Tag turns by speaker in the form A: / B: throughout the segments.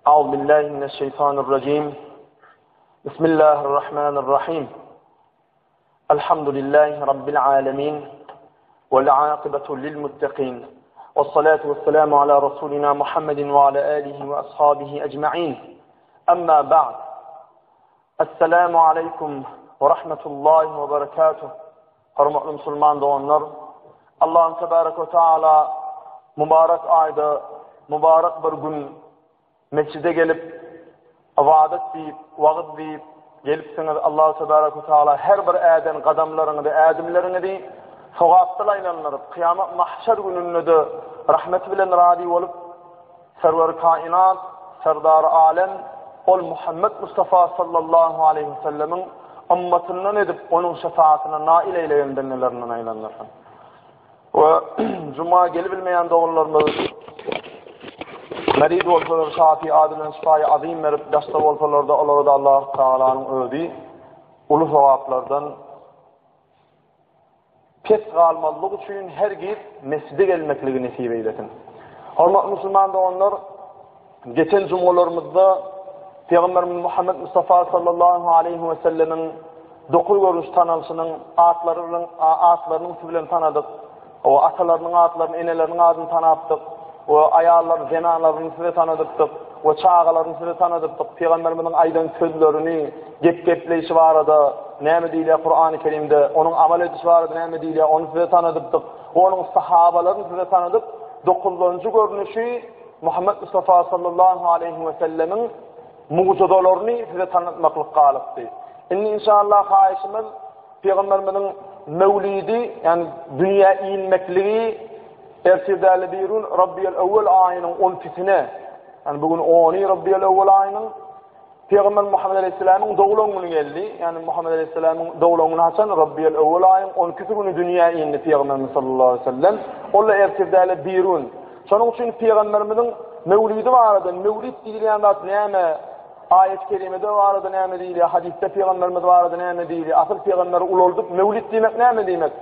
A: أعوذ بالله من الشيطان الرجيم بسم الله الرحمن الرحيم الحمد لله رب العالمين والعاقبة للمتقين والصلاة والسلام على رسولنا محمد وعلى آله وأصحابه أجمعين أما بعد السلام عليكم ورحمة الله وبركاته Hormatly musulman doganlar, Allah'ın tebarek ve taala mübarek ayda, mübarek bir gün mescide gelip ibadet diýip, wagyz diýip gelipsiňiz. Allah tebarek ve taala her bir äden gadamlaryňyzy, ädimleriňizi sogapdan aýlandyryp, kyýamat mahşer gününde-de rahmeti bilen razy bolup, Serwer kainat, Serdar alem ol Muhammet Mustafa sallallahu aleýhi we sellemiň ymmatyndan edip, onuň şefaatyna nail eýlegen bendelerinden aýlandyrsyn. We juma gelibilmeýän doganlarymyz merid bolsalar Şafi ady bilen şifaýy azym berip, daşda bolsalar-da olara-da Allah Tagalanyň özi uly sogaplardan Pes galmazlyk üçin hergiz mesjide gelmekligi nesip eýlesin. Hormatly musulman doganlar, geçen jumgalarymyzda Pygamberimiz Muhammed Mustafa sallallahu aleyhi we sellemiň dokuz görnüş tanalyşynyň atlary bilen atlarynyň üsti bilen tanadyk. O atalarynyň atlaryny, eneleriniň adyny tanapdyk. We aýallar, zenanlaryny size tanadypdyk. We çagalaryny size tanadypdyk. Pygamberimiziň aýdan sözlerini, gep gepleýşi barada näme diýilýär Kurany Kerimde, onuň amal edişi barada näme diýilýär, ony size tanadypdyk. We onuň sahabalaryny size tanadyp, dokuzynjy görnüşi Muhammet Mustafa sallallahu aleýhi we sellemiň mugjyzalaryny size tanatmaklyk galypdy. Indi inşallah haýyşymyz Pygamberimiziň mewlidi, ýagny dünýä inmekligi ertir däli birun Rabiul Ewwel aýynyň 12-sine, ýagny bu gün 10-y Rabiul Ewwel aýynyň Pygamber Muhammed Aleyhisselamyň doglan güni geldi. Ýagny Muhammed Aleyhisselamyň doglan güni haçan? Rabiul Ewwel aýyň 12-si güni dünýä indi Pygamberimiz sallallahu aleyhi ve sellem. Ol ertir däli birun. Şonuň üçin Pygamberimiziň mewlidi barada, mewlid diýilýän zat näme? Aýat-y kerimede barada näme diýilýär, hadysda pygamberimiz barada näme diýilýär, asyl pygamberi ulaldyp mewlid diýmek näme diýmek?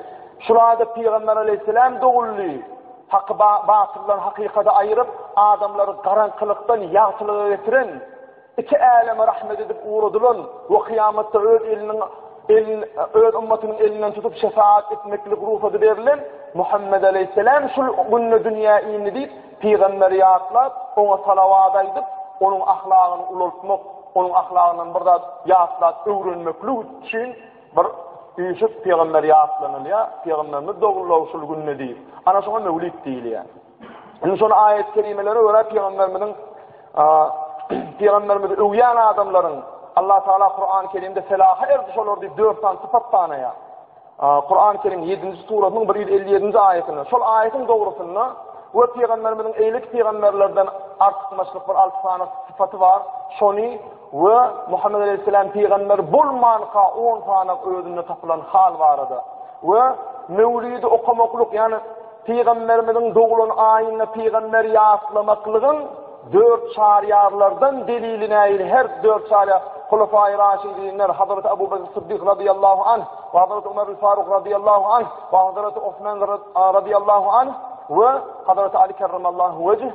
A: Şul aýda pygamber aleýhissalam doguldy. Haky batyldan hakykady aýyryp, adamlary garaňkylykdan ýagtylyga getiren, iki äleme rahmet edip ugradylan we kyýamatda öz eliniň elin öz ummatynyň elinden tutup şefaat etmeklik rugsady berlen Muhammed aleýhissalam şul günde dünýä indi diýip Pygamberi ýatlap, oňa salawat aýdyp, onuň ahlagyny ulaltmak, onuň ahlagyndan bir zat ýatlap öwrenmeklik üçin bir üýşüp pygamber ýatlanylýar, pygamberimiz doguldy şul günde diýip. Ana şoňa mewlid diýilýär. Indi şony aýat-kerimelere görä pygamberimiziň pygamberimizi öwýän adamlaryň Allah Taala Kur'an-ı Kerimde selaha erdi şolar diýip dört sany sypat sanaýar. Kur'an-ı Kerim 7-nji surasynyň 157-nji aýatynda, şol aýatyň dogrusynda we pygamberimiziň eýleki pygamberlerden artykmaçlyk bir 6 sany sypaty bar, şony we Muhammed aleyhisselam pygamber bolmanka 10 sany özünde tapylan hal barada we mewlidi okamaklyk, ýagny pygamberimiziň doglan aýynda pygamber ýatlamaklygyň Dört çaryýarlardan delili nähili her dört çaryýar Hulefai Raşidinler Hazreti Abu Bekr Sıddyk radıyallahu anh we Hazreti Ömer Faruk radıyallahu anh we Hazreti Osman radıyallahu anh we Hazreti Ali kerremallahu vecih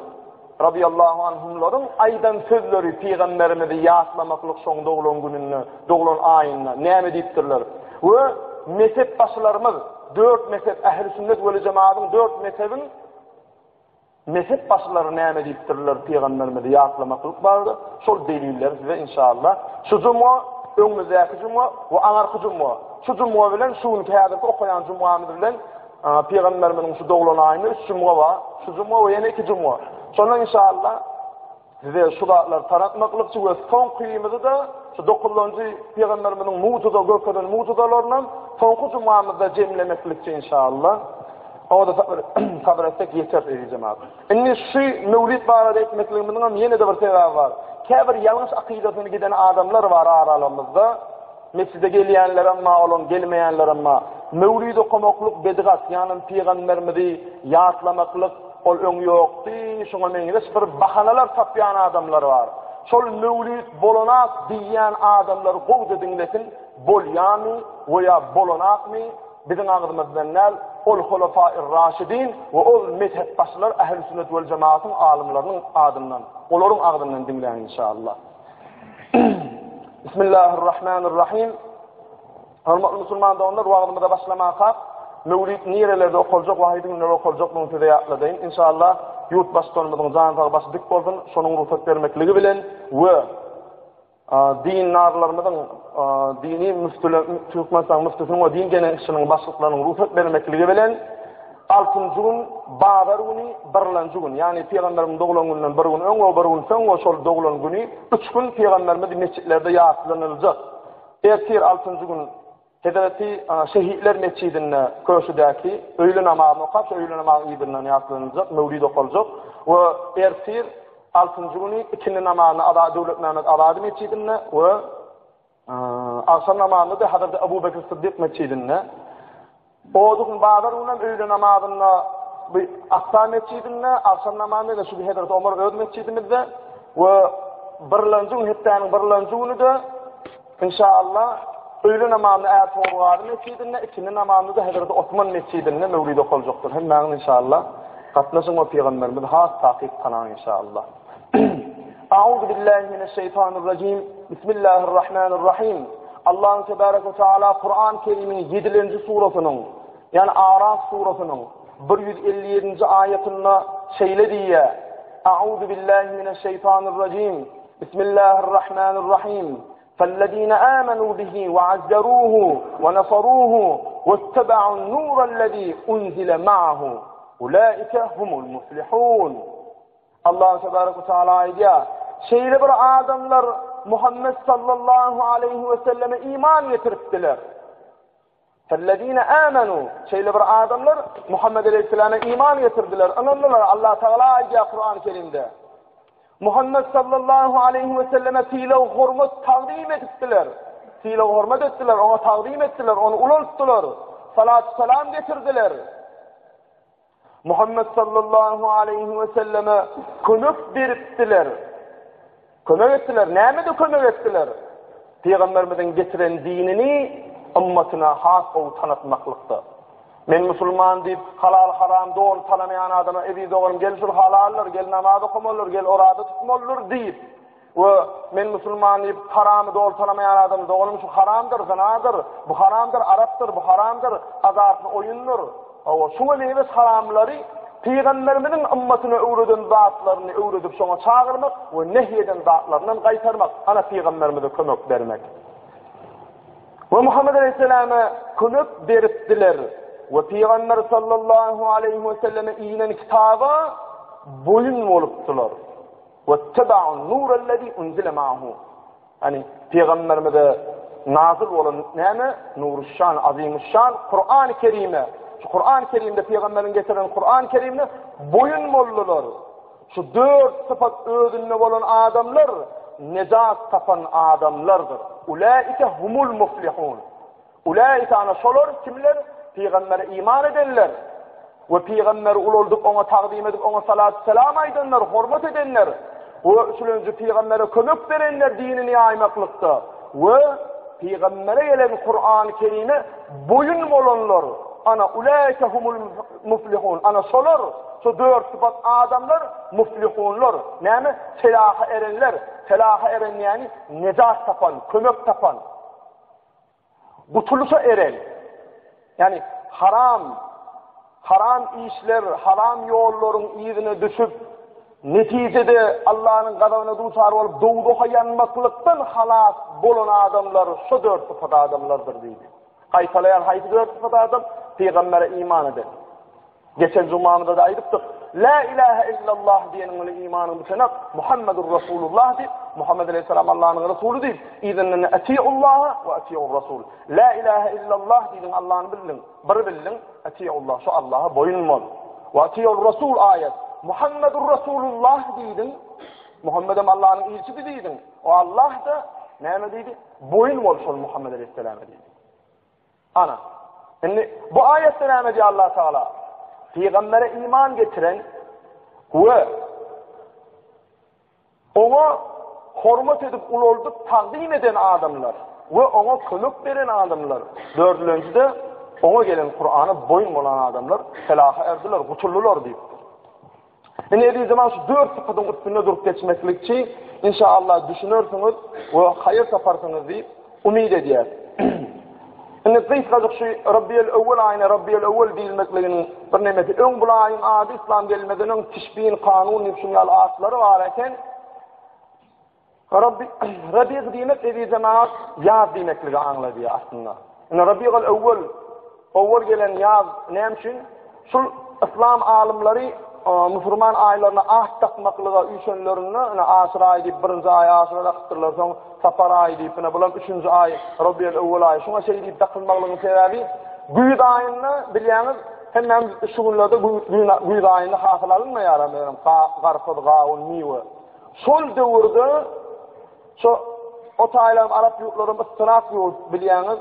A: radıyallahu anhumlaryň aýdan sözleri pygamberimizi ýatlamaklyk şoň doglan gününde, doglan aýynda näme diýipdirler? We mezhep başylarymyz dört mezhep ähli sünnet we jemaatyň dört mezhebiň Mezhep başylary näme diýipdirler pygamberimizi ýatlamaklyk barada şol delilleri size inşallah şu juma, öňümizdäki juma we aňarky juma, şu juma bilen şu günki häzirki okaýan jumamyz bilen pygamberimiziň şu doglan aýynda üç juma bar, şu juma we ýene iki juma. Şonda inşallah Size şu zatlary tanatmaklykçy we soňkymyzy-da, şu dokuzynjy pygamberimiziň mugjyza görkezen mugjyzalarynam soňky jumamyzda jemlemeklikçi inşallah. Oňa-da sabyr, sabyr etsek ýeter eziz jemagat. Indi şu mewlid barada etmekligimiziň hem ýene-de bir sebäbi bar. Käbir ýalňyş akydasyny giden adamlar bar aralarymyzda. Mesjide gelýänlerem bar, olaryň gelmeýänlerem bar. Mewlid okamaklyk bedgat, ýagny pygamberimizi ýatlamaklyk ol öň ýokdy, şoňa meňzeş bir bahanalar tapýan adamlar bar. Şol mewlid bolanak diýýän adamlar gowja diňlesin, bolýamy we ýa bolanakmy? Biziň agzymyzdan däl, ol Hulafair-Raşidin we ol mezhepbaşylar Ähli sünnet wel jemagatyň alymlarynyň adyndan, olaryň agzyndan diňläň inşallah. Bismillahirrahmanirrahim. Hormatly musulman doganlar, wagzymyza başlamakak, Mewlid nirelerde okaljak we haýsy günler okaljakdygyny size ýatladaýyn. Inşallah, ýurt baştutanymyzyň jany sag, başy dik bolsun, şonuň rugsat bermekligi bilen we Dindarlarymyzyň, dini müftüler, Türkmenistanyň müftüsiniň we din geňeşiniň başlyklarynyň rugsat bermekligi bilen altynjy gün, bazar güni, birlenji gün, ýagny Pygamberimiziň doglan gününden bir gün öň we bir gün soň we şol doglan güni üç gün Pygamberimiz mesjitlerde ýatlanyljak. Ertir altynjy gün Hezreti Şehitler metjidinde Köşüdäki öýle namazyny okap, şu öýle namazyň yzyndan ýatlanyljak, möwlid okaljak we ertir altynjy güni ikindi namazyny Azady Döwletmämmet Azady metjidinde we agşam namazyny-da Hazreti Abu Bekr Syddyk metjidinde Ody gün bazar günem öýle namazynda bu Aksa metjidinde, agşam namazynda şu Hezreti Omar öz metjidimizde we birlenji gün hepdäniň birlenji günü-de inşallah öýle namazyny Ärtogrul Gazy metjidinde, ikindi namazyny-da Hezreti Osman metjidinde mewlid okaljakdyr. Hemmäňiz inşallah gatnaşyň we pygamberimizi has takyk tanaň inşallah. A'udhu billahi mineşşeýtanirrajim. Bismillahirrahmanirrahim. Allahu tebaraka we taala Kur'an Kerimiň 7-nji surasynyň, ýagny Araf surasynyň 157-nji aýatynda şeýle diýýär: A'udhu billahi mineşşeýtanirrajim. Bismillahirrahmanirrahim. Fellezine amenu bihi we azzeruhu we nasaruhu wettebe'un nurellezî unzile ma'ahu. Ulaike humul muflihun. Allah tebarek we taala aýdýar, şeýle bir adamlar Muhammed sallallahu aleyhi we selleme iman getiripdiler. Fellezine amenu şeýle bir adamlar Muhammed aleyhisselama iman getirdiler, ynandylar. Allah Taala aýdýar Kur'an-ı Kerimde. Muhammed sallallahu aleyhi we selleme sylag hormat tagzym edipdiler. Sylag hormat etdiler, oňa tagzym etdiler, ony ulaltdylar. Salat salam getirdiler. Muhammet sallallahu aleýhi we selleme kömek beripdiler. Kömek etdiler. Nämede kömek etdiler? Pygamberimiziň getiren dinini ymmatyna has gowy tanatmaklykda. Men musulman diýip, halal haram doly tanamaýan adama eziz doganym gel şul halaldyr, gel namaz okamalydyr, gel oraza tutmalydyr diýip, We men musulman diýip haramy doly tanamaýan adam doganym şu haramdyr, zynadyr, bu haramdyr, arakdyr, bu haramdyr, azartly oýundyr. Hawa, şuňa meňzeş haramlary pygamberimiziň ymmatyna öwreden zatlaryny öwredip şoňa çagyrmak we nehy eden zatlaryndan gaýtarmak, ana pygamberimize kömek bermek. We Muhammed aleyhisselama kömek beripdiler. We pygamber sallallahu aleyhi we selleme inen kitaba boýun bolupdylar. Wettebaun nurellezî unzile ma'ahu. Ýagny pygamberimize nazyl bolan näme? Nuruşşan, azimuşşan Kur'an-ı Kerime. Şu Kur'an-ı Kerimde pygamberiň getiren Kur'an-ı Kerimine boýun boldular. Şu dört sypat özünde bolan adamlar nejat tapan adamlardyr. Ulaike humul muflihun. Ulaika ana şolar kimler? Pygambere iman edenler we pygamberi ulaldyp oňa tagzym edip oňa salat selam aýdanlar, hormat edenler we üçülenji pygambere kömek berenler dinini ýaýmaklykda we pygambere gelen Kur'an-ı Kerime boýun bolanlar ana ulaika humul muflihun ana şolar şu dört sypat adamlar muflihunlar näme felaha erenler felaha eren ýagny nejat tapan kömek tapan Gutulyşa eren, ýagny haram, haram işler, haram ýollaryň yzyna düşüp, netijede Allanyň gazabyna duçar bolup, dowzaha ýanmaklykdan halas bolan adamlar şu dört sypat adamlardyr diýdi. Gaýtalaýan haýsy dört sypat adam? Pygambere iman eden. Geçen jumamyzda-da aýdypdyk. La ilahe illallah diýeniň bilen imanyň bitenek, Muhammedur Rasulullah diýip, Muhammed aleyhisselam Allah'yň Resuly diýip, yzyndan atiullaha we atiur Rasul. La ilahe illallah diýdiň Allah'y bildiň, bir bildiň, atiullah şu Allaha boýun bol. We atiur Rasul aýat. Muhammedur Rasulullah diýdiň, Muhammedem Allah'yň ilçisi diýdiň. O Allah da näme diýdi? Boýun bol şol Muhammed aleyhisselama diýdi. Ana, indi bu aýatda näme diýýär Allah Taala? Pygambere iman getiren we oňa hormat edip ulaldyp tagzym eden adamlar we oňa kömek beren adamlar. Dördülenjide. Oňa gelen Kur'ana boýun bolan adamlar felaha erdiler, gutuldylar diýipdir. Indi eziz jemaat şu dört sypatyň üstünde durup geçmeklikçi inşallah düşünersiňiz we haýyr taparsyňyz diýip umyt edýär. Indi gysgajyk şu Rabiul Ewwel aýyna Rabiul Ewwel diýilmekliginiň bir nemesi. Öň bu aýyň ady islam gelmeden öň Tişbin, Kanun diýip şuň ýaly atlary bar eken. Rabbi, Rabiq diýmek eziz jemaat ýaz diýmekligi aňladýar aslynda. Indi Rabiul Ewwel owwal gelen ýaz näme üçin? Şul yslam alymlary musulman aýlaryna at dakmaklyga üýşenlerinde, ine Aşyr aýy diýip birinji aýy Aşyra dakypdyrlar, soň Sapar aýy diýip, ine bulam üçünji aý Rabiul Ewwel aýy. Şuňa şeý diýip dakylmaklygyň sebäbi güýz aýynda bilýäňiz, hemmämiz şu günlerde güýz aýynda hasyl alynmaýar, meselem, garpyz, gawun, miwe. Şol döwürde şo o taýlaram arap ýurtlaram yssyrak ýurt bilýäňiz.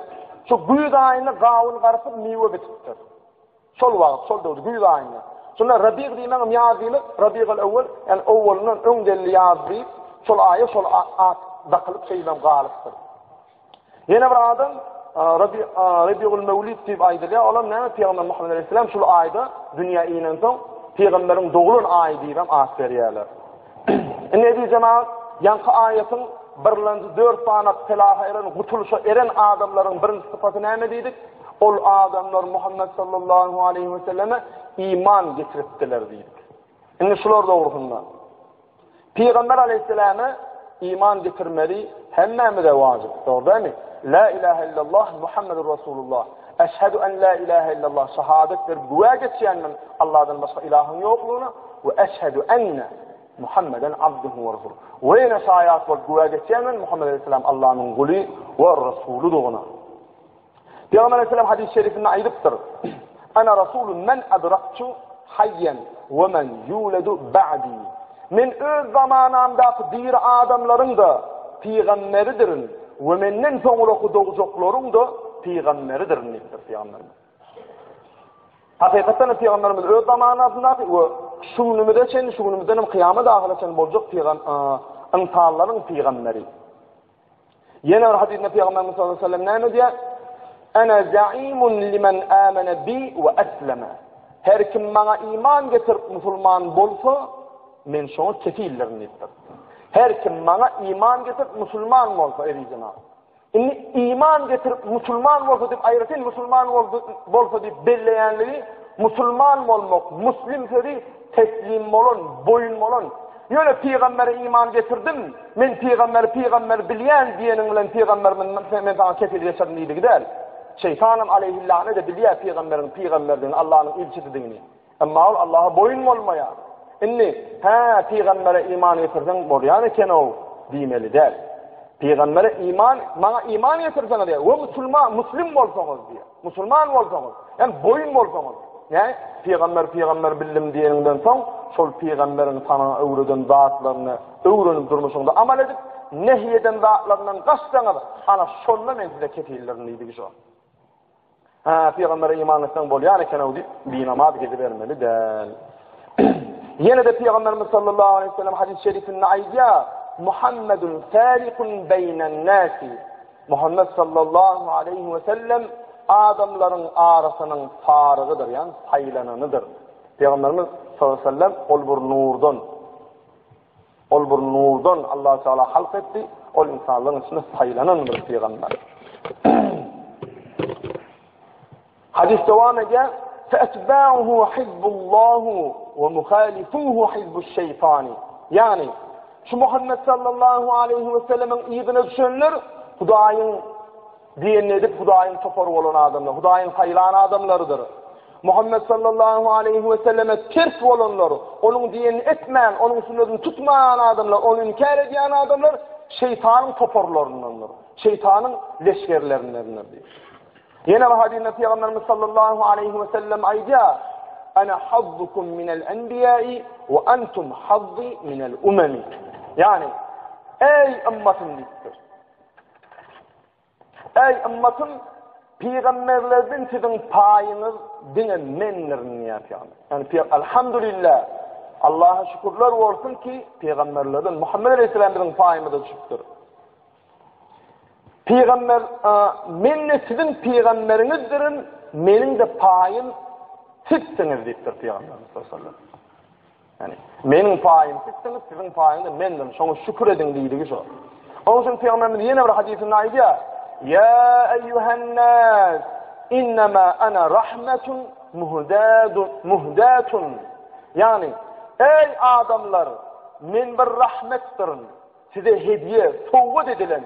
A: Şo güýz aýynda gawun garpyz miwe bitipdir. Şol wagt, şol döwürde güýz aýynda. Şonda Rabiý diýmegem ýaz diýmek, Rabiul Ewwel, ýani owwalyndan öň geldi ýaz diýip, şol aýa şol at dakylyp şeýdibem galypdyr. Ýene bir adam Rabi Rabiul Mewlid diýip aýdylýar. Olam näme Pygamber Muhammed aleyhisselam şul aýda dünýä inensoň pygamberiň doglan aýy diýip hem at berýärler. Indi eziz jemaat, ýaňky aýatyň birlenji dört sany pelaha eren, gutulyşa eren adamlaryň birinji sypaty näme diýdik? Ol adamlar Muhammed sallallahu aleyhi we selleme iman getiripdiler diýdik. Indi şular dogrusynda Pygamber aleyhisselame iman getirmeli hemmämize wajyp. Dogry dälmi? La ilahe illallah Muhammedur Rasulullah. Eşhedü en la ilahe illallah. Şahadat berip güwä geçýän men Allahdan başga ilahyň ýoklugyna we eşhedü enne Muhammeden abduhu we rasuluhu. We ýene şaýat bolup güwä geçýän men Muhammed aleyhisselam Allahnyň guly we rasuludygyna. Pygamber aleyhisselam hadys şerifinde aýdypdyr. Ana rasulun men adraktu hayyan we men yuladu ba'di. Men öz zamanamdaky diri adamlaryň da pygamberidirin we menden soňraky dogjaklaryň da pygamberidirin diýipdir pygamberimiz. Hakykatdan pygamberimiz öz zamanasyndaky we şu günümize çenli, şu günümizden hem kyýamat ahyra çenli boljak pygamber ynsanlaryň pygamberi. Ýene bir hadysda Pygamberimiz sallallahu aleyhi ve sellem näme diýýär? Ana za'imun limen amana bi we aslama. Her kim maňa iman getirip musulman bolsa, men şoňa kefildirin diýipdir. Her kim maňa iman getirip musulman bolsa, eziz jemaat. Indi iman getirip musulman bolsa diýip aýratyn musulman bolsa diýip belleýänligi musulman bolmak, muslim sözi teslim bolan, boýun bolan. Ýöne pygambere iman getirdim, Men pygamberi pygamber bilýän diýeniň bilen pygamberimiz men saňa kefil geçerin diýdigi däl. Şeýtanam aleýhillâne-de bilýär pygamberiň pygamberdigini, Allanyň ilçisidigini. Emma ol Allaha boýun bolmaýar. Indi, hä, pygambere iman getirseň bolýan eken-ow diýmeli däl. Pygambere iman, maňa iman getirseňiz diýär, we musulman, muslim bolsaňyz diýär. Musulman bolsaňyz, ýagny boýun bolsaňyz, nä, pygamber pygamber bildim diýeniňden soň, şol pygamberiň saňa öwreden zatlaryny öwrenip durmuşyňda amal edip, nehy eden zatlaryndan gaçsaňyz, ana şonda men size kefildirin diýdigi şo. Hä, pygambere iman etseň bolýan eken-ow diýip, binamaz gezibermeli däl. Ýene-de pygamberimiz sallallahu aleyhi ve sellem hadys-y şerifinde aýdýar, Muhammedun fariqun beýnen nasi. Muhammet sallallahu aleýhi we sellem adamlaryň arasynyň farygydyr, ýagny saýlananydyr. Pygamberimiz sallallahu aleýhi we sellem ol bir nurdan, ol bir nurdan Allah Teala halk etdi, ol insanlaryň içinde saýlanan bir pygamber. Hadys dowam edýär, Fe'etba'uhu hizbullahu we muhalifuhu hizbuş-şeýtani. Ýagny, şu Muhammet sallallahu aleýhi we sellemiň yzyna düşenler Hudaýyň diýenini edip Hudaýyň topary bolan adamlar, Hudaýyň saýlan adamlarydyr. Muhammet sallallahu aleýhi we selleme ters bolanlar, onuň diýenini etmän, onuň sünnetini tutmaýan adamlar, ony inkär edýän adamlar şeýtanyň toparlaryndandyr. Şeýtanyň leşgerlerindendir diýip. Ýene bir hadysda Pygamberimiz sallallahu aleýhi we sellem aýdýar, Ana hazzukum minel enbiýai we antum hazzi minel umami. Ýagny, eý ymmatym diýipdir. Eý ymmatym, pygamberlerden siziň paýyňyz diňe mendirin diýýär pygamber. Ýagny, alhamdulillah, Allaha şükürler bolsun ki, pygamberlerden Muhammed aleyhisselam biziň paýymyza düşüpdir. Pygamber, men-de siziň pygamberiňizdirin, meniň-de paýym sizsiňiz diýipdir Pygamberimiz sallallahu aleyhi ve sellem. Ýani, meniň paýym sizsiňiz, siziň paýyňyz mendirin, şoňa şükür ediň diýdigi şo. Onuň üçin Pygamberimiz ýene bir hadysynda aýdýar: "Ýa eýýuhen-nas, innema ana rahmetun muhdadun muhdatun." Ýagny, eý adamlar, men bir rahmetdirin. Size hediýe, sowgat edilen,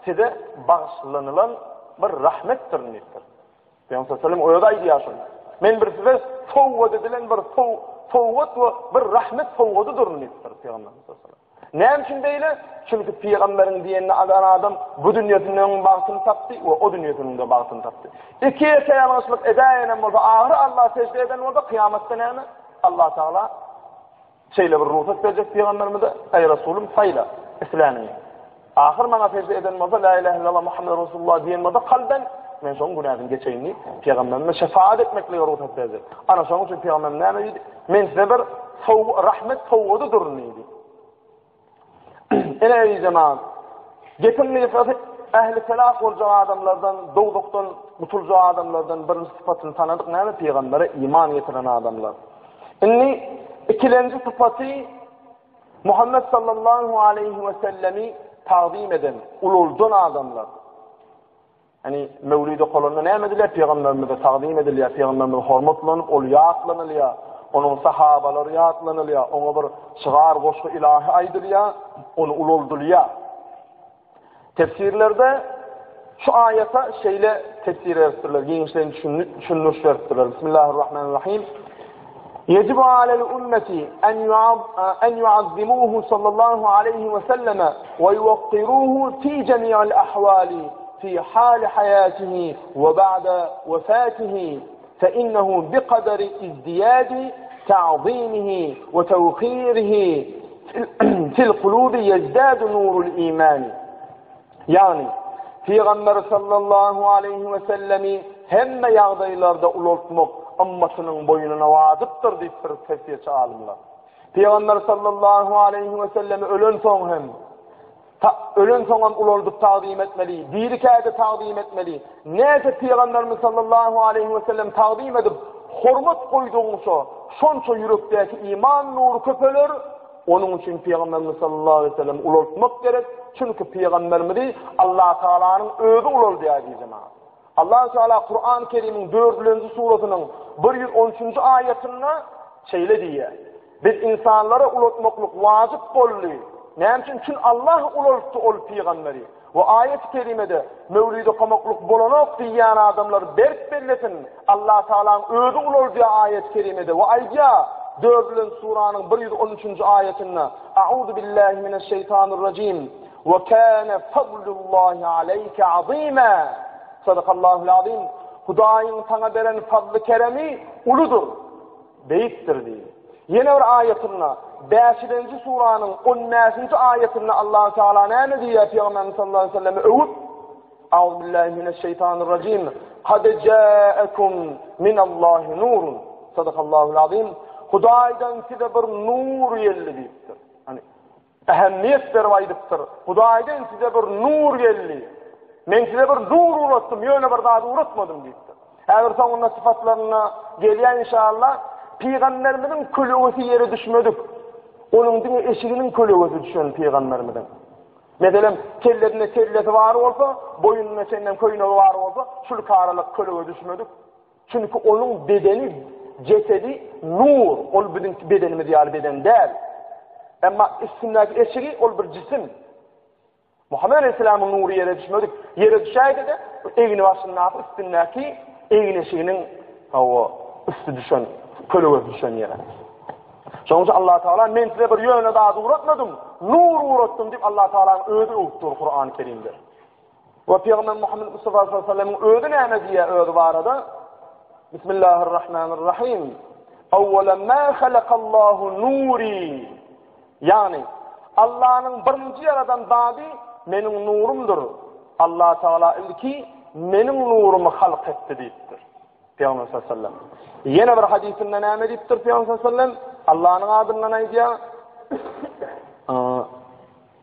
A: size bagyşlanylan bir rahmetdir diýipdir. Pygamber sallallahu aleyhi ve sellem özi aýdýar şony. Men bir size sowgat edilen bir sowgat we bir rahmet sowgadydyr diýipdir Pygamber sallallahu aleyhi ve sellem. Näme üçin beýle? Çünki pygamberiň diýenini alan adam bu dünýesiniň bagtyny tapdy we o dünýesiniň-de bagtyny tapdy. Iki ýeke ýalňyşlyk edäýenem bolsa, ahyry Allaha sežde eden bolsa, kyýamatda näme? Allah Taala Şeýle bir rugsat berjek pygamberimize, Eý Resulym, saýla, isläniňi. Ahyr maňa sežde eden bolsa, La ilahe illallah Muhammed Resulullah diýen bolsa kalben, men şonuň günäsini geçeýin diýip, pygamberime şefaat etmeklige rugsat berjek. Ana şonuň üçin pygamberimiz näme diýdi? Men size bir rahmet sowgadydyryn diýdi. Ene eý jemaat, gepiň gysgasy ähli selah boljak adamlardan, dowzahdan gutuljak adamlardan birinji sypatyny tanadyk, näme pygambere iman getiren adamlar. Indi ikilenji sypaty Muhammed sallallahu aleyhi we sellemi tagzym eden, ulaldan adamlar. Ýani Mewlid okalanda näme edilýär? Pygamberimize tagzym edilýär, pygamberimiz hormatlanyp, ol ýatlanylýar, onuň sahabalary ýatlanylýar, oňa bir şygar, goşgy, ilahi aýdylýar, ony ulaldylýar. Tefsirlerde şu aýata şeýle tefsir beripdirler, giňişleýin düşündiriş beripdirler. Bismillahirrahmanirrahim. Yejibu alel ummeti en yuazzimuhu sallallahu aleyhi ve selleme ve yuvakkiruhu fi cemi'il ahvali fi hali hayatihi ve ba'de vefatihi fe innehu bi kaderi izdiyadi ta'zimihi ve tevkirihi fil kulubi yezdadu nurul imani. Ýagny, Pygamber sallallahu aleýhi we sellemi hemme ýagdaýlarda ulaltmak ymmatynyň boýnuna wajypdyr diýipdir tefsirçi alymlar. Pygamber sallallahu aleýhi we sellemi ölensoň hem ta, ölensoň hem ulaldyp tagzym etmeli, dirikä-de tagzym etmeli. Näçe Pygamberimiz sallallahu aleýhi we sellem tagzym edip, hormat goýdugyňça, şonça ýürekdäki iman nury köpeler, Onuň üçin Pygamberimiz sallallahu aleýhi we sellemi ulaltmak gerek, çünki Pygamberimizi Allatagalanyň özi ulaldýar diýdi jemagat. Allahu Teala Kur'an-ı Kerim'iň dördülenji surasynyň 113-nji aýatynda şeýle diýýär. Biz insanlara ulaltmaklyk wajyp boldy. Näme üçin? Çünki Allah ulaltdy ol pygamberi. We aýat-y kerimede Mewlid okamaklyk bolanok diýýän adamlar berk bellesin, Allah Tagalaň özi ulaldýar aýat-y kerimede we aýdýar, dördülenji suranyň 113-nji aýatynda, A'uzu billahi mineşşeýtanirrajim, We kâne fadlullahi aleýke azîmâ. Sadakallahul azim. Hudaýyň saňa beren fazly-keremi uludyr. Beýikdir diýdi. Ýene bir aýatynda, bäşilenji suranyň on bäşinji aýatynda Allahu Teala näme diýýär Pygamberimiz sallallahu aleyhi ve sellemi öwüp? Auzubillahi mineşşeýtanirrajim. Kad ja'akum minallahi nurun. Sadakallahul azim. Hudaýdan size bir nur geldi diýipdir. Hani Ähmiýet berip aýdypdyr, Hudaýdan size bir nur geldi. Men size bir nur ugratdym, ýöne bir zat ugratmadym diýipdir. Häzir soňunda sypatlarynda gelýär inşallah. Pygamberimiziň kölegesi ýere düşmedik. Onuň diňe eşiginiň kölegesi düşen pygamberimiziň. Meselem, kellesinde kellesi bar bolsa, boýnunda çenden köýnegi bar bolsa, şul karalyk kölege düşmedik. Çünki onuň bedeni, jesedi nur, ol biziň bedenimiz ýaly beden däl. Emma üstündäki eşigi ol bir jisim. Muhammet Aleyhisselamyň nury ýere düşmedik. Ýere düşäýse-de, egni başyndaky üstündäki egin eşiginiň hawa üsti düşen, kölegesi düşen ýere. Şonuň üçin Allah Taala men size bir ýöne zat ugratmadym, nur ugratdym diýip Allah Taalanyň özi öwüp dur Kur'an-ı Kerimde. We Pygamber Muhammed Mustafa sallallahu aleyhi ve sellemiň özi näme diýýär özi barada? Bismillahirrahmanirrahim. Awwala ma halakallahu nuri. Ýagny Allanyň birinji ýaradan zady meniň nurumdyr. Allah Taala ilki meniň nurumy halk etdi diýipdir. Pygamber sallallahu aleyhi ve sellem. Ýene bir hadysynda näme diýipdir Pygamber sallallahu aleyhi ve sellem? Allanyň adyndan aýdýar.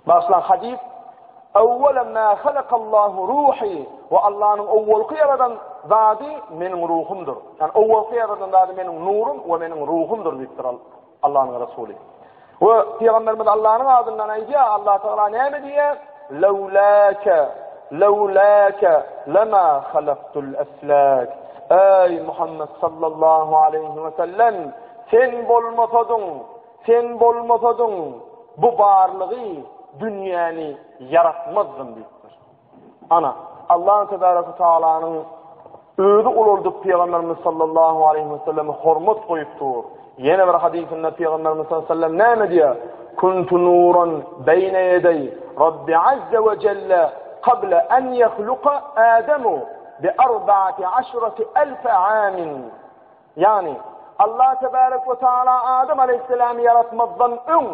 A: Bagyşlaň hadys. Awwala ma halakallahu ruhi we Allanyň owwalky ýaradan zady meniň ruhumdyr. Ýani owwalky ýaradan zady meniň nurum we meniň ruhumdyr diýipdir Allanyň Resuly. We Pygamberimiz Allanyň adyndan aýdýar, Allah Tagala näme diýýär? Lawlaka lawlaka lama halaktul aflak. Eý Muhammed sallallahu aleyhi we sellem, sen bolmasadyň, sen bolmasadyň bu barlygy, dünýäni ýaratmazdym diýipdir. Ana, Allahu tebaraka taalanyň özi ulaldyp Pygamberimiz sallallahu aleyhi we selleme hormat goýup dur. Ýene bir hadysynda Pygamberimiz sallallahu aleyhi ve sellem näme diýýär? Kuntu nuran beýne ýedeý Rabbi azza we jelle qabla an ýahluka Adamu bi arbaati aşrati alf amin. Ýagny, Allah tebarek we taala Adam aleyhisselamy ýaratmazdan öň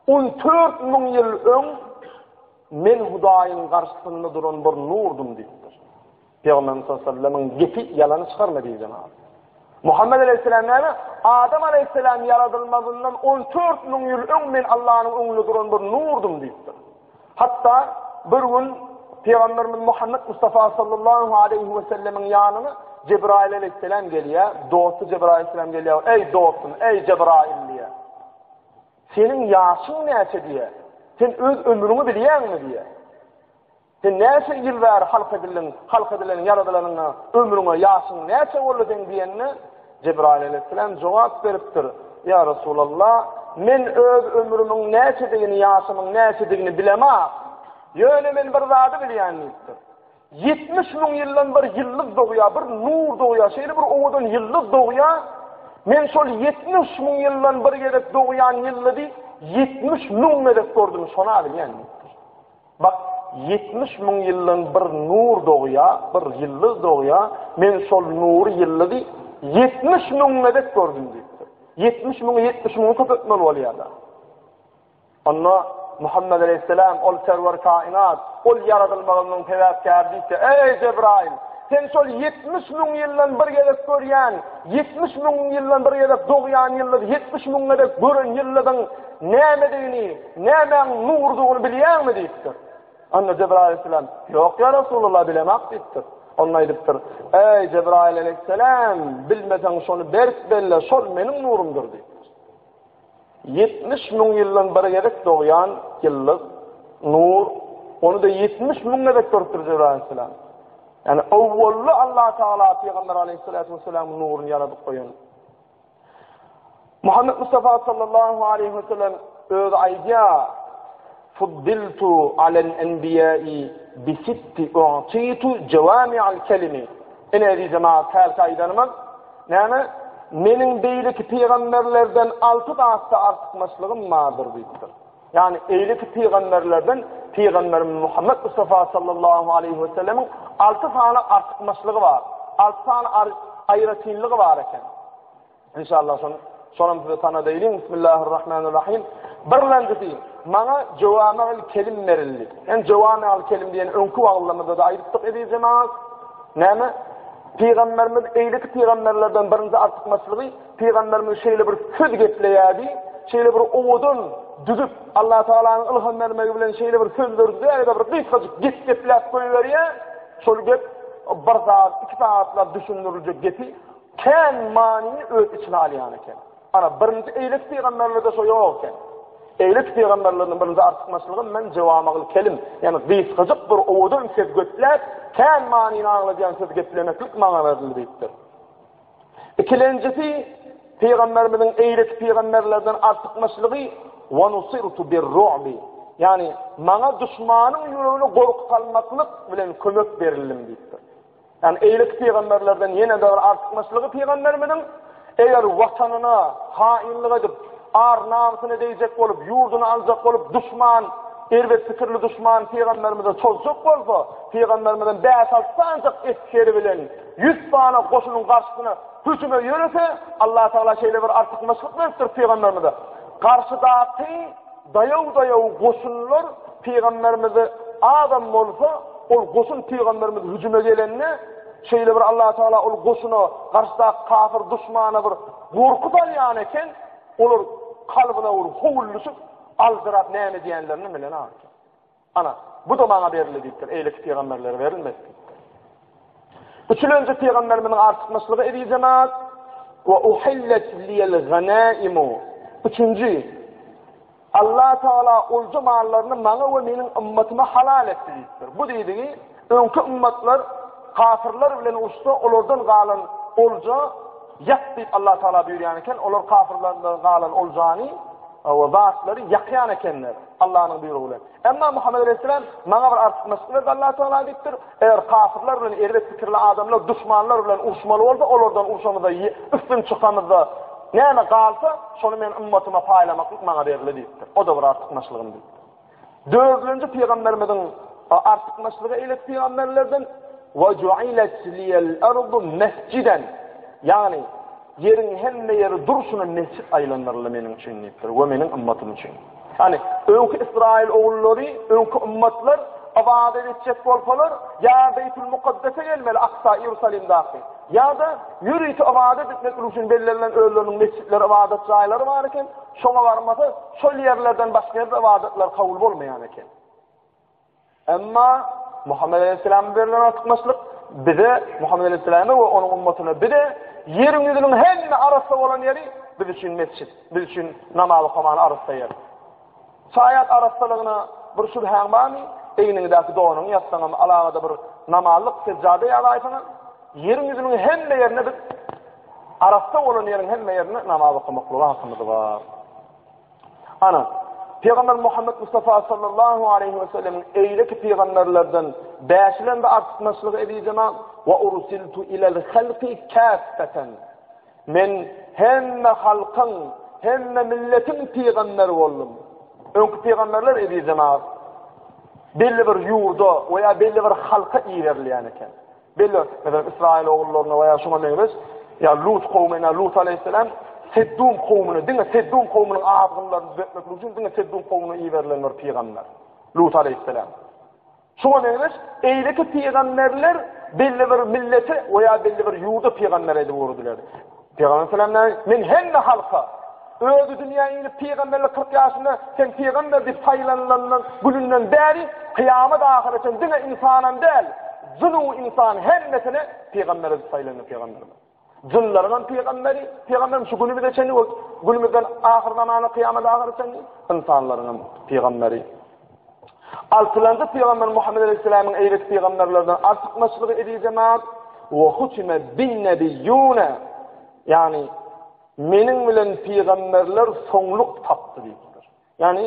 A: 14000 ýyl öň Men Hudaýyň garşysynda duran bir nurdum diýipdir. Pygamberimiz sallallahu aleyhi ve sellemiň gepi ýalana çykarma diýdi jenap. Muhammed aleyhisselam näme? Adam aleyhisselam ýaradylmazyndan 14 müň ýyl öň men Allanyň öňünde duran bir nurdum diýipdir. Hatda bir gün Pygamberimiz Muhammed Mustafa sallallahu aleyhi ve sellemiň ýanyna Cebrail aleyhisselam gelýär. Dosty Cebrail aleyhisselam gelýär. Ey dostum, ey Cebrail diýýär. Seniň ýaşyň näçe diýýär. Sen öz ömrüňi bilýäňmi diýýär. Sen näçe ýyl bäri halk edildiň, halk edileniň, ýaradylanyňa, ömrüňe, ýaşyň näçe boldy seň diýende, Jebraýyl aleýhissalam jogap beripdir, Ýa Resulallah, men öz ömrümiň näçedigini, ýaşymyň näçedigini bilemok. Ýöne men bir zady bilýän diýipdir. 70 müň ýyldan bir ýyldyz dogýar, bir nur dogýar, şeýle bir owadan ýyldyz dogýar. Men şol 70 müň ýyldan bir gezek dogýan ýyldyzy 70 müň gezek gördüm, şona bilýän diýipdir. Bak, 70 müň ýyldan bir nur dogýar, bir ýyldyz dogýar, men şol nury ýyldyzy 70 müň gezek gördüm diýipdir. 70 müňi 70 müňe köpeltmeli bolýar-da. Onda Muhammet aleýhissalam ol serwer kainat, ol ýaradylmagynyň sebäpkäri diýipdir, Eý, Jebraýyl! Sen şol 70 müň ýyldan bir gezek görýän, 70 müň ýyldan bir gezek dogýan ýyldyzy 70 müň gezek gören ýyldyzyň nämedigini, nämäň nurdugyny bilýäňmi diýipdir. Onda Jebraýyl aleýhissalam, Ýok, ýa Resulallah, bilemok diýipdir. Onda aýdypdyr, Eý, Jebraýyl aleýhissalam, bilmeseň şony berk belle, şol meniň nurumdyr diýipdir. 70 müň ýyldan bir gezek dogýan ýyldyz, nur, ony-da 70 müň gezek görüpdir Jebraýyl aleýhissalam. Ýani owwalda Allah Taala Pygamber aleýhissalatu wessalamyň nuruny ýaradyp goýan. Muhammed Mustafa sallallahu aleyhi ve sellem öz aýdýar, Fuddiltu alel enbiýai bi sitti u'titu jawami'al kelimi. Ine eziz jemaat, hälki aýdanymyz näme? Meniň beýleki pygamberlerden alty zatda artykmaçlygym bardyr diýipdir. Ýagny eýleki pygamberlerden pygamberimiz Muhammed Mustafa sallallahu aleyhi ve sellemiň alty sany artykmaçlygy bar. Alty sany aýratynlygy bar eken. Inşallah şony şonam size tanadaýlyň. Bismillahirrahmanirrahim. Birlenjisi, maňa jowamyl kelim berildi. Men jowamyl kelim diýen öňki wagtlarymyzda da aýdypdyk eziz jemaat. Näme? Pygamberimiz eýleki pygamberlerden birinji artykmaçlygy Pygamberimiz şeýle bir söz gepleýärdi, şeýle bir owadan düzüp, Allah Tagalanyň ylham bermegi bilen şeýle bir sözleri düzýär-de bir gysgajyk gep gepläp goýberýär. Şol gep bir sagat, iki sagatlap düşündiriljek gepi kän manyny öz içine alýan eken. Ana, birinji eýleki pygamberlerde şo ýok eken. Eýleki pygamberlerden birinji artykmaçlygy men jewamagyl kelim, ýagny gysgajyk bir owadan söz gepläp, kän manyny aňladýan söz geplemeklik maňa berildi diýipdir. Ikilenjisi, Pygamberimiziň eýleki pygamberlerden artykmaçlygy wa nusirtu bir-ru'bi, ýagny maňa duşmanyň ýüregine gorky salmaklyk bilen kömek berildim diýipdir. Ýagny eýleki pygamberlerden ýene-de bir artykmaçlygy pygamberimiziň eger watanyna haýynlyk edip, ar-namysyna degjek bolup, ýurduny aljak bolup duşman, erbet pikirli duşman pygamberimize çozjak bolsa, pygamberimizden bäş-alty sanyjak esgeri bilen Yüz sany goşunyň garşysyna hüjüme ýörese, Allah Tagala şeýle bir artykmaçlyk beripdir pygamberimize. Garşydaky daýaw-daýaw goşunlar pygamberimize azam bolsa, ol goşun pygamberimiz hüjüme gelende, şeýle bir Allah Tagala ol goşuna, garşydaky kafir duşmana bir gorky salýan eken, olar kalbyna bir howul düşüp, aljyrap näme edýänlerini bilenok. Ana, bu-da maňa berildi diýipdir, eýleki pygamberlere berilmedi diýipdir. Üçülenji pygamberimiziň artykmaçlygy eziz jemaat, we uhillet liyel ganaimu. Üçünji, Allah Taala olja mallaryny maňa we meniň ümmatyma halal etdi diýipdir. Bu diýdigi, öňki ümmatlar kafirler bilen uruşsa, olardan galan olja ýak diýip Allah Taala buýurýan eken, olar kafirlerden galan oljany we zatlary ýakýan ekenler Allanyň buýrugy bilen. Emma Muhammet aleyhisselam maňa bir artykmaçlyk berdi Allah Taala diýipdir. Eger kafirler bilen erbet pikirli adamlar, duşmanlar bilen uruşmaly bolsa, olardan urşamyzda, üstün çykamyzda näme galsa, şony men ümmatyma paýlamaklyk maňa berildi diýipdir. O da bir artykmaçlygym diýipdir. Dördünji pygamberimiziň artykmaçlygy eýleki pygamberlerden we ju'ilet liyel ardu mesjiden. Ýagny Ýeriň hemme ýeri durşuna mesjit aýlandyryldy meniň üçin diýipdir we meniň ymmatym üçin. Ýagny öňki Ysraýyl ogullary, öňki ymmatlar ybadat etjek bolsalar, ýa Beýtul Mukaddese gelmeli, Aksa, Iýerusalimdaky, ýa-da ýörite ybadat etmek üçin bellenilen özleriniň mesjitleri, ybadat jaýlary bar eken, şoňa barmasa, şol ýerlerden başga ýerde ybadatlar kabul bolmaýan eken. Emma Muhammet aleyhisselama berlen artykmaçlyk bize, Muhammet aleyhisselama we onuň ummatyna bize ýeriň ýüzüniň hemme arassa bolan ýeri biz üçin mesjit, biz üçin namaz okamana arassa ýer. Şaýat arassalygyna bir şübhäň barmy? Egniňdäki donuňy ýazsaňam, alagada bir namazlyk sejjade ýazaýsaňam, ýeriň ýüzüniň hemme ýerine biz arassa bolan ýeriň hemme ýerine namaz okamaklyga hakymyz bar. Ana, Pygamber Muhammet Mustafa sallallahu aleyhi ve sellemiň eýleki pygamberlerden bäşilen-de artykmaçlygy eziz jemaat, we ursiltu ilel halqi kaffatan. Men hemme halkyň, hemme milletiň pygamberi boldum. Öňki pygamberler eziz jemaat belli bir ýurda we ýa belli bir halka iberilýän eken. Belli, meselem, Ysraýyl ogullaryna we ýa şuňa meňzeş, ýa Lut kowumyna, Lut aleýhissalam Seddum kowumyna, diňe Seddum kowumynyň azgynlaryny düzetmeklik üçin diňe Seddum kowumyna iberilen bir pygamber. Lut aleýhissalam. Şuňa meňzeş, eýleki pygamberler belli bir millete we ýa belli bir ýurda pygamber edip ugradylar. Pygamber sallam näme? Men hemme halka özi dünýä inip pygamberlik 40 ýaşynda sen pygamber diýip saýlanylandan gününden bäri kyýamat ahyra çenli diňe ynsanam däl, jyn u ynsan hemmesine pygamber edip saýlandy pygamberimiz. Jynlaryň hem pygamberi, pygamberim şu günümize çenli we günümizden ahyr zamana kyýamat ahyra çenli ynsanlaryň hem pygamberi. Altylanjy pygamber Muhammed aleyhisselamyň eýleki pygamberlerden artykmaçlygy eziz jemaat we hutime bin nebiyyune ýagny meniň bilen pygamberler soňluk tapdy diýipdir. Ýagny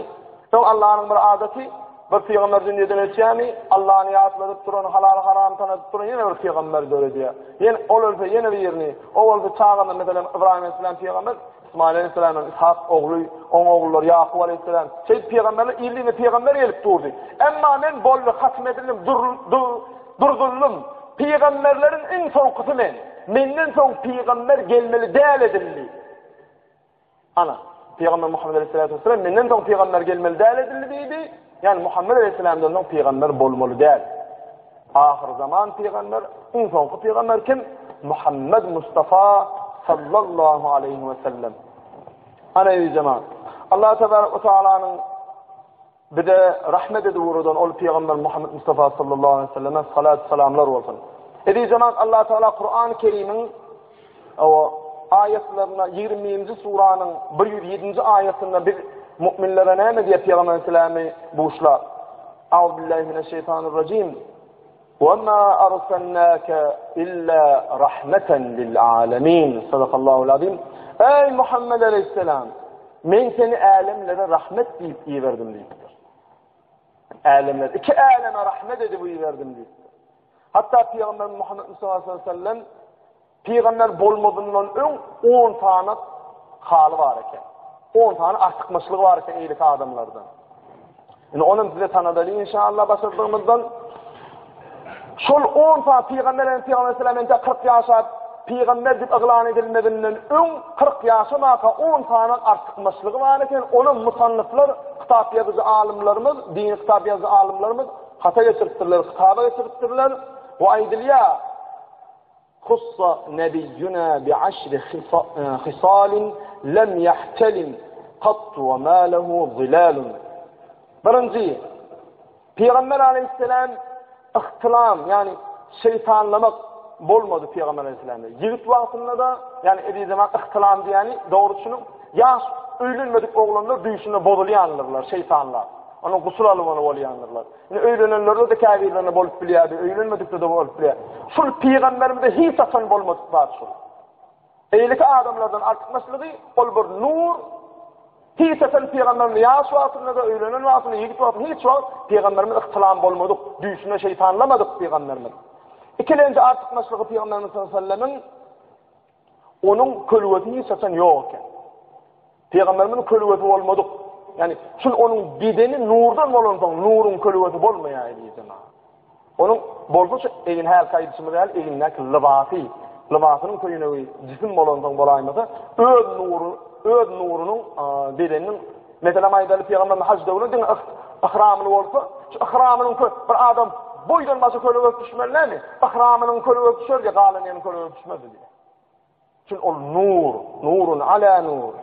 A: soň Allah'yň bir adaty bir pygamber dünýeden ötýärmi, Allah'y ýatladyp duran, halal haram tanadyp duran ýene bir pygamber döredýär. Ýene ol ölse ýene birini, o bolsa çagany meselem Ibrahim aleyhisselam pygamber Ismail aleyhisselamyň Ishak ogly, oň ogullary Ýakup aleyhisselam. Şeýdip pygamberler yzly-yzyna pygamber gelip durdy. Emma men boldy, hatm edildim, durduldym. Pygamberleriň iň soňkusy men. Menden soň pygamber gelmeli däl edildi. Ana, Pygamber Muhammed aleyhissalatu vesselam menden soň pygamber gelmeli däl edildi diýdi. Ýani Muhammed aleyhisselamdan soň pygamber bolmaly däl. Ahyr zaman pygamber, iň soňky pygamber kim? Muhammed Mustafa sallallahu aleyhi ve sellem. Ana ey jemaat. Allah tebarek ve taala'nın bize rahmet edip ugradan ol pygamber Muhammed Mustafa sallallahu aleyhi ve selleme salat salamlar bolsun. Eziz jemaat Allah Teala Kur'an-ı Kerim'in o aýatlarynda 20-nji suranyň 107-nji aýatynda biz mu'minlere näme diýip pygamber aleyhissalamy buşlap Auzubillahi mineşşeýtanirrajim. Ve ma arsalnake illa rahmeten lil alamin. Sadakallahul azim. Ey Muhammed aleyhisselam, men seni älemlere rahmet diýip iberdim diýipdir. Älemler, iki äleme rahmet edip iberdim diýipdir. Hatda Pygamber Muhammed Mustafa sallallahu aleyhi ve sellem Pygamber bolmazyndan öň on sany haly bar eken. On sany artykmaçlygy bar eken eýleki adamlardan. Indi onam size tanadaly inşallah başardygymyzdan. Şol on sany pygamber hem pygamber sallam ente 40 ýaşap pygamber diýip yglan edilmezinden öň 40 ýaşamaka on sany artykmaçlygy bar eken. Onam musannyflar, kitap ýazyjy alymlarymyz, dini kitap ýazyjy alymlarymyz hata geçiripdirler, kitaba geçiripdirler. Bu aýdylýar. Hussa nebiyyuna bi aşri hisalin lem yahtelim kattu ve ma lehu zilalun. Birinji, Pygamber aleýhisselam ihtilam, ýagny şeýtanlamak bolmady Pygamber aleýhisselamda. Ýigit wagtynda-da, ýagny eziz jemaat ihtilam diýýäni dogry düşüniň, ýaş öýlenmedik oglanlar düýşünde bozulýandyrlar, şeýtanlar. Onuň gusul almaly bolýandyrlar. Indi öýlenenlerde-de käbirlerinde bolup bilýärdi, öýlenmedikde-de bolup bilýär. Şul pygamberimize hiç haçan bolmadyk zat şul. Beýleki adamlardan artykmaçlygy ol bir nur, hiç haçan pygamberimiz ýaş wagtynda-da, öýlenen wagtynda, ýigit wagtynda hiç wagt pygamberimiz yhtylam bolmadyk, düýşüne şeýtanlamadyk pygamberimiz. Ikilenji artykmaçlygy pygamberimiz sallallahu aleyhi ve sellemiň onuň kölgesi hiç haçan ýok eken. Pygamberimiziň kölgesi bolmadyk. Ýani şul onuň bedeni nurdan bolansoň nuruň kölgesi bolmaýar diýdi. Onuň bolsa şu egin hälki aýdyşymyz ýaly egindäki lybasy, lybasynyň köýnegi jisim bolansoň bolaýmasa, öz nury, öz nurunyň bedeniniň meselem aýdaly pygamberimiz haj döwründe diňe ihramly bolsa, şu ihramynyň kö bir adam boýdan başa kölegesi düşmeli näme? Ihramynyň kölegesi düşer diýe, galan ýeriniň kölegesi düşmez diýe. Çünki ol nur, nurun ala nur.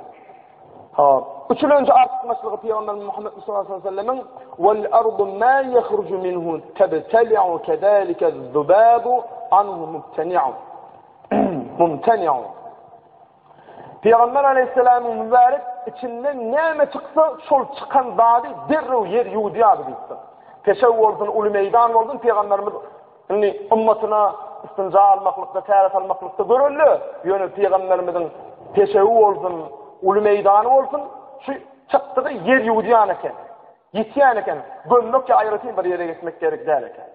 A: Ha, üçülenji artykmaçlygy Pygamber Muhammed Mustafa sallallahu aleyhi ve sellemiň wal ardu ma yahruju minhu tabtali'u kedalika az-zubabu anhu mubtani'u. Mumtani'u. Pygamber aleyhisselamyň mübarek içinden näme çyksa, şol çykan zady derrew ýer ýuwdýardy diýipdir. Peşew bolsun, uly meýdan bolsun, pygamberimiz Indi ymmatyna istinja almaklykda, täret almaklykda görelde, ýöne pygamberimiziň peşewi bolsun, uly meýdany bolsun, şu çykdygy ýer ýuwudýan eken. Ýetýän eken. Gömmek ýa aýratyn bir ýere gitmek gerek däl eken.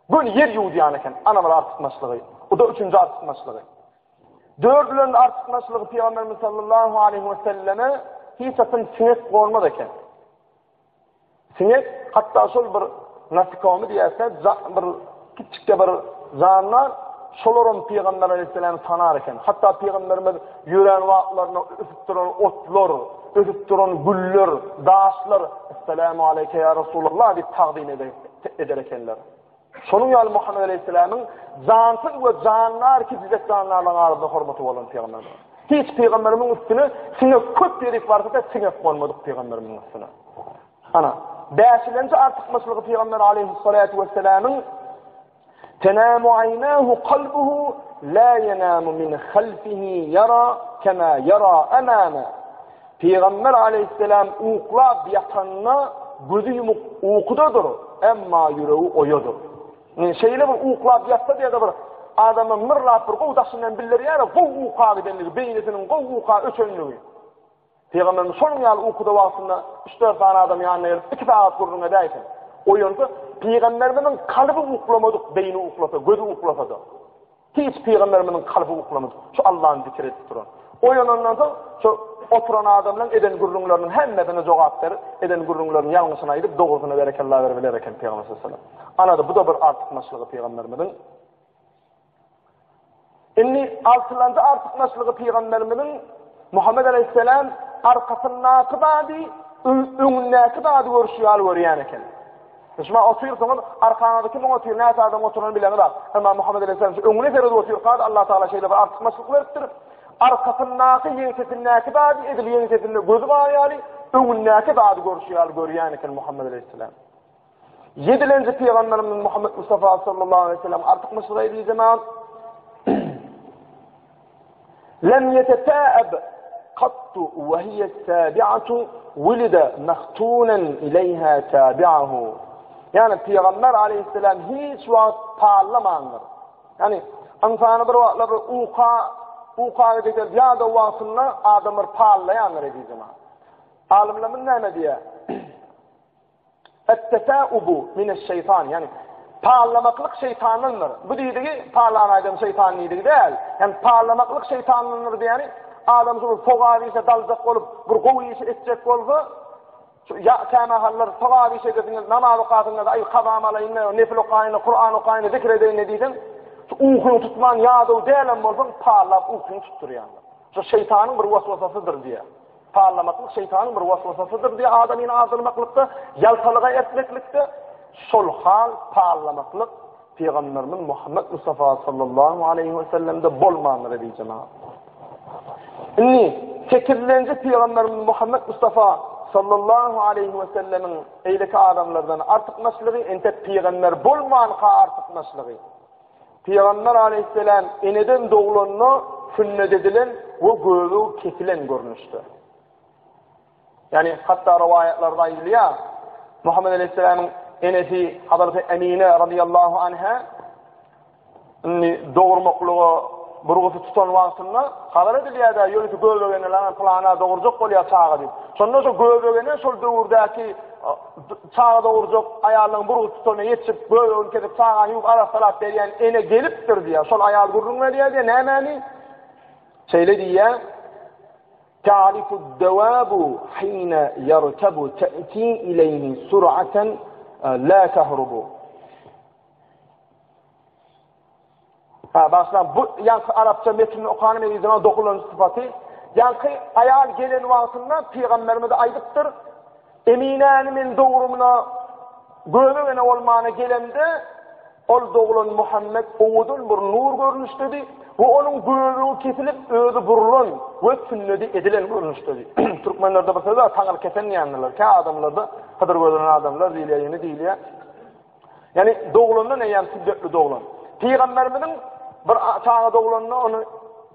A: Göni ýer ýuwudýan eken. Ana bir artykmaçlygy. O da üçünji artykmaçlygy. Dördülenji artykmaçlygy pygamberimiz sallallahu aleyhi we selleme hiç haçan siňek gonmaz eken. Siňek, hatda şol bir nasikomy diýerse, bir kiçjikde bir jandar, şolaram Pygamber aleyhissalamy tanar eken. Hatda Pygamberimiz ýörän wagtlarynda ösüp duran otlar, ösüp duran güller, daşlar Esselamu aleyke ya Resulallah diýip tagzym eder ekenler. Şonuň ýaly Muhammet aleyhisselamyň jansyz we jandar kiçijek jandarlaryň arasynda hormaty bolan pygamber. Hiç pygamberimiň üstüne siňek köp ýerik barsa-da siňek gonmadyk pygamberimiň üstüne. Ana, bäşilenji artykmaçlygy pygamber aleyhissalatu vesselamyň Tenamu aynahu kalbuhu la yenamu min halfihi yara kema yara amama. Pygamber aleýhisselam uklap ýatanda gözi ýumuk ukudadyr, emma ýüregi oýadyr. Indi şeýle bir uklap ýatsa diýede bir adama myrlap bir gowy daşyndan bildirýär-ä gowy uka gidenligi, beýnisiniň gowy uka öçenligi. Pygamberimiz şonuň ýaly ukuda wagtynda üç-dört sany adam ýanyna gelip iki sagat gürrüň edäýsin. Oýansa, pygamberimiziň kalby uklamadyk, beýni uklasa, gözi uklasa-da. Hiç pygamberimiziň kalby uklamady. Şu Allany zikir edip duran. Oýanandan soň şu oturan adamlaryň eden gürrüňleriniň hemmesine jogap berip, eden gürrüňleriniň ýalňyşyny aýdyp, dogrusyna berekella berip biler eken pygamber sallallahu aleyhi ve sellem. Ana-da bu-da bir artykmaçlygy pygamberimiziň. Indi altylanjy artykmaçlygy pygamberimiziň Muhammed aleyhisselam arkasyndaky zady, öňündäki zady görüşi ýaly görýän eken. Şuma otyrsyňyz, arkaňyzda kimiň otyr, näçe adam oturanyny bileňiz-a. Emma Muhammet aleyhisselam şu öňüne seredip otyrka-da Allah Tagala şeýle bir artykmaçlyk beripdir. Arkasyndaky, ýeňsesindäki zady edil ýeňsesinde gözi bar ýaly, öňündäki zady görşi ýaly görýän eken Muhammet aleyhisselam. Ýedilenji pygamberimiz Muhammet Mustafa sallallahu aleyhi ve sellem artykmaçlyk edil jemaat. Lem yetetâeb kattu ve hiye sâbi'atu vulide mehtunen ileyhâ tâbi'ahu. Ýagny Pygamber aleyhisselam hiç wagt pallamandyr. Ýagny ynsany bir wagtlar bir uka uka gidip ýa-da wagtynda adamlar pallaýandyr eziz jemaat. Alymlarymyz näme diýýär? Et-tesaubu mineş-şeýtan, ýagny pallamaklyk şeýtandandyr. Bu diýdigi pallan aýdan şeýtan diýdigi däl. Ýagny pallamaklyk şeýtandandyr diýýäni adam şu bir sogap işe daljak bolup, bir gowy işi etjek bolsa, şu ýa kämahallar sogap iş edesiňiz, namaz okasyňyz, aý kazam alaýyn, nefil okaýyn, Kuran okaýyn, zikr edeýin diýseň, şu ukyňy tutman ýadaw dälem bolsaň, pallap ukyňy tutdurýarlar. Şu şeýtanyň bir waswasasydyr diýýär. Pallamaklyk şeýtanyň bir waswasasydyr diýýär adamyny azdyrmaklykda, ýaltalyga ertmeklikde. Şol hal pallamaklyk Pygamberimiz Muhammed Mustafa sallallahu aleyhi ve sellemde bolmandyr eziz jemaat. Indi sekizlenji Pygamberimiz Muhammed Mustafa. sallallahu aleýhi we sellemiň eýleki adamlardan artykmaçlygy entek pygamber bolmanka artykmaçlygy. Pygamber aleýhisselam eneden doglanda sünnet edilen we göbegi kesilen görnüşde. Ýagny hatda rowaýatlarda aýdylýar, Muhammet aleýhissalamyň enesi Hazreti Emine radiyallahu anha Indi dogurmaklyga burgusy tutan wagtynda habar edilýär-de, ýörite göbegene lan pylana dogurjak bolýar çaga diýip. Şonda şo göbegene şol döwürdäki çaga dogurjak aýallaryň burgusy tutanyna ýetişip, göbegini kesip, çagany ýuwup arassalap berýän ene gelipdir diýýär. Şol aýal gürrüň berýär diýýär, nämäni? Şeýle diýýär, Ta'rifu d-dawabu hina yarkabu ta'ti ilayhi sur'atan la tahrubu. Ha, bagyşlaň, bu ýaňky arapça metnini okanym yzyna dokulan sypaty. Ýaňky aýal gelen wagtynda pygamberimiz aýdypdyr, Eminäni men dogrumyna göbek ene bolmana gelemde, ol doglan Muhammet owadan bir nur görnüşdedi we onuň göbegi kesilip, özi burulan we sünnedi edilen görnüşdedi. Türkmenlerde bir söz bar, taňry kesen diýendirler. Kä adamlarda Hydyr gözlenen adamlar diýilýär, ýene diýilýär. Ýagny doglandan eýýäm sünnetli doglan. Pygamberimiziň bir çaga doglanda ony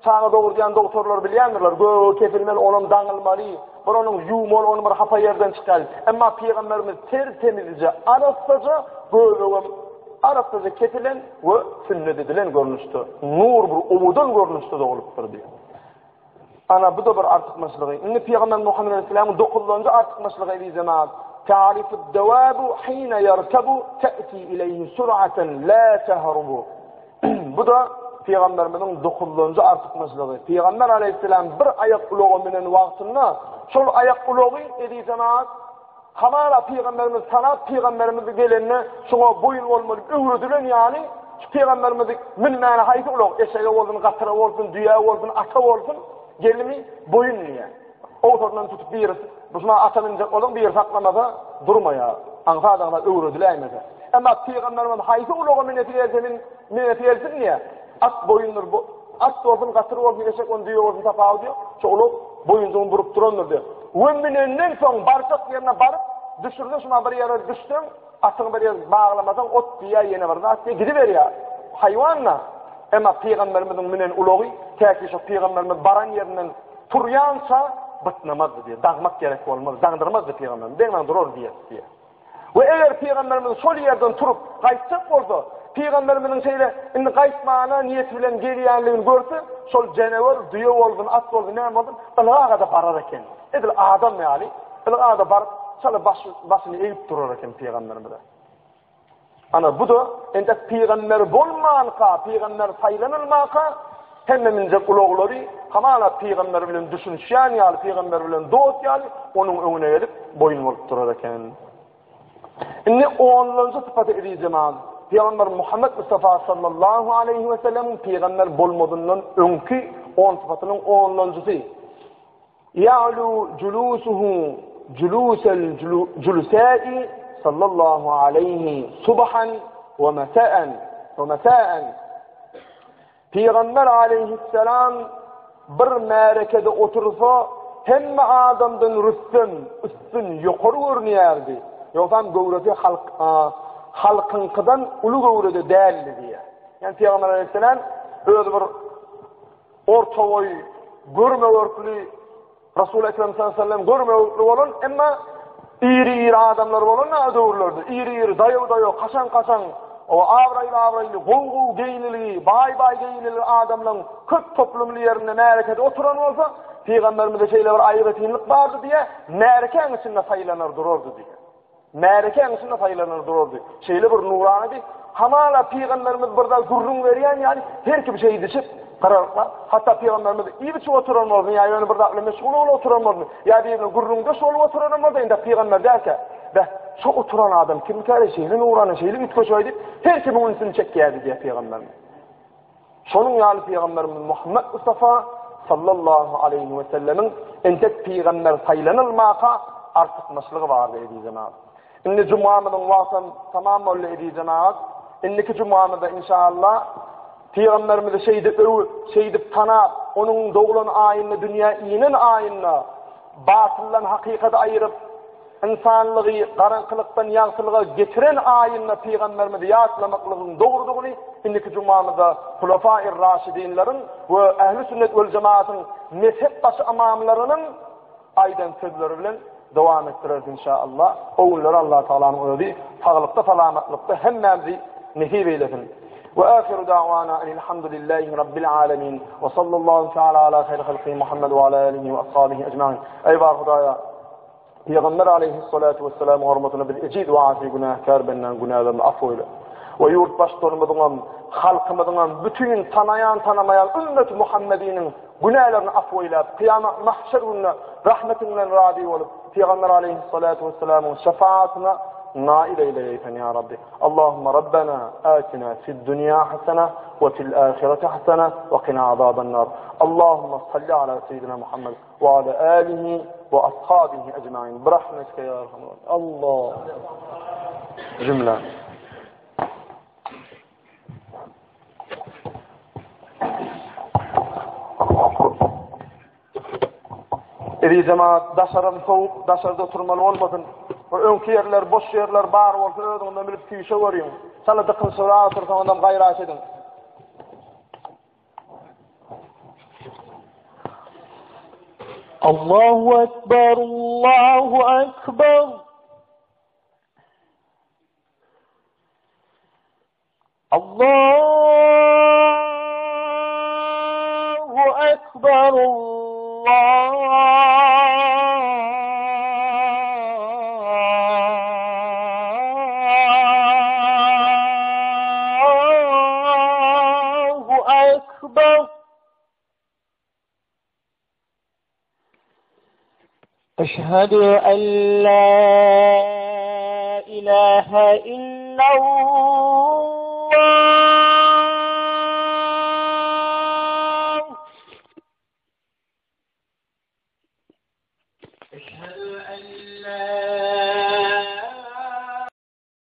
A: çaga dogurdýan dogtorlar bilýändirler. Göbegi kesilmeli, onam daňylmaly, bir onuň ýuwmaly, ony bir hapa ýerden çykar. Emma pygamberimiz ter-temizje, arassaja göbegem arassaja kesilen we sünnet edilen görnüşde, nur bir owadan görnüşde doglupdyr diýýär. Ana, bu-da bir artykmaçlygy. Indi Pygamber Muhammet aleyhisselamyň dokuzynjy artykmaçlygy eziz jemagat. Ta'rifud-dawabu hina yarkabu ta'ti ilayhi sur'atan la tahrubu. Bu-da Pygamberimiziň dokuzynjy artykmaçlygy. Pygamber aleyhisselam bir aýak ulaga münen wagtynda şol aýak ulagy eziz jemagat Hamala pygamberimiz tanap pygamberimiz gelende şoňa boýun bolmaly öwredilen ýaly şu pygamberimizi münmäne haýsy ulag eşege bolsun gatyra bolsun düýä bolsun ata bolsun gelimi boýun diýýär. Owsaryndan tutup biri bu şuna ata münjek bolsaň biri saklamasa durmaýar. Aňsat aňsat öwrediläýmese. Emma pygamberimiz haýsy ulaga münesi gelse münesi gelsin diýýär. At boýundyr, bu at bolsun, gatyr bolsun, eşek bolsun, düýe bolsun tapawudy ýok. Şu ulag boýunjygyny burup durandyr diýýär. We münenden soň barjak ýerine baryp, düşürse şuna bir ýere düşseň, atyňy bir ýere baglamasaň, ot diýýär, ýene bir zat diýýär, gidiberýär. Haýwan-da. Emma pygamberimiziň münen ulagy täki şo pygamberimiz baran ýerinden turýança bytnamazdy diýýär. Daňmak gerek bolmaz, daňdyrmazdy pygamberimiz. Deňden durar diýýär diýýär. We eger pygamberimiz şol ýerden turup gaýtjak bolsa, pygamberimiziň şeýle indi gaýtmana niýeti bilen gelýänligini görse, şol jenewer düýe bolsun, at bolsun, näme bolsun, ylgaga-da barar eken. Edil adam ýaly ylgaga-da baryp, çala başyny egip durar eken pygamberimize. Ana bu-da entek pygamber bolmanka, pygamber saýlanylmaka hemme münjek ulaglary hamala pygamber bilen düşünişýän ýaly, pygamber bilen dost ýaly onuň öňüne gelip boýun bolup durar eken. Indi onlanjy sypaty eziz jemaat, Pygamber Muhammed Mustafa sallallahu aleyhi ve sellemiň pygamber bolmazyndan öňki on sypatynyň onlanjysy. Ýa'lu julusuhu julusel julusai sallallahu aleyhi subhan we mesa'en we mesa'en Pygamber aleyhisselam bir märekede otursa hemme adamdan rüstem, üstün, ýokary görünýärdi. Ýogsam göwresi halk halkyňkydan uly göwrede däldi diýýär. Ýani Pygamber aleyhisselam özi bir Orta boý, görme-görkli, Resul Ekrem sallallahu aleyhi ve sellem görme-görkli bolan, emma iri-iri adamlar bolan o döwürlerde, iri-iri, daýaw-daýaw, kaşaň-kaşaň, o abraýly-abraýly, gowy-gowy geýnilgi, baý-baý geýnilgi adamlaryň köp toplumly ýerinde märekede oturan bolsa, Pygamberimizde şeýle bir aýratynlyk bardy diýýär, märekäň içinde saýlanar durardy diýýär. Märekäň içinde saýlanar durardy. Şeýle bir nuranady. Hamala pygamberimiz bir zat gürrüň berýän ýaly her kim şeýdişip gararyplar. Hatda pygamberimiz iýip-içip oturan bolsun ýa ýöne bir zat bilen meşgul bolup oturan bolsun, ýa birine gürrüňdeş bolup oturan bolsa, indi pygamber dälkä, Beh, şu oturan adam kimkä şeýle nurana, şeýle üýtgeşik diýip, her kimiň ünsüni çekýärdi diýýär pygamberimiz. Şonuň ýaly pygamberimiz Muhammet Mustafa sallallahu aleýhi we sellemiň entek pygamber saýlanylmaka artykmaçlygy bardy eziz jemagat. Indi jumamyzyň wagtam tamam boldy eziz jemagat. Indiki jumamyzda inşallah pygamberimizi şeýdip öwüp, şeýdip tanap, onuň doglan aýynda dünýä inen aýynda batyldan hakykaty aýyryp. ynsanlygy garaňkylykdan ýagtylyga getiren aýynda pygamberimizi ýatlamaklygyň dogrudygyny indiki jumamyzda Hulafair-Raşidinleriň we Ähli sünnet wel jemaatyň mezhep başy ymamlarynyň aýdan sözleri bilen dowam etdireris inşaallah. O günleri Allah Tagalanyň özi saglykda salamatlykda hemmämizi nesip eýlesin. Ve ahiru da'wana enilhamdülillahi rabbil alamin ve sallallahu teala ala hayr halki Muhammed ve ala alihi ve ashabihi ecmaîn. Ey bar Hudaýa Peygamber aleyhissalatu vesselam hormatyna biz ejiz we asi günäkär benden günälerini af eýle. We ýurt baştutanymyzyňam, halkymyzyňam, bütin tanaýan tanamaýan ümmeti Muhammediniň günälerini af eýläp, kyýamat mahşer gününe rahmetiň bilen razy bolup, Peygamber aleyhissalatu vesselamyň şefaatyna nail eýlegeý sen ya Rabbi. Allahumma Rabbena atina fid dunya hasana we fil ahireti hasana we qina azaban nar. Allahumma salli ala seyyidina Muhammed we ala alihi we ashabihi ecmaîn. Bi rahmetike ya erhamer. Allah. Cümle. Eziz jemaat, daşaram sowuk, daşarda oturmaly bolmasyn. Bir öňki ýerler, boş ýerler bar bolsa özüňizden bilip süýşe görüň. Çala dykylyşybrak otursaňyzam gaýrat ediň.
B: Allahu Ekber, Allahu Ekber. Allahu Ekber, Allahu Ekber. Eşhedü en la ilahe illallah.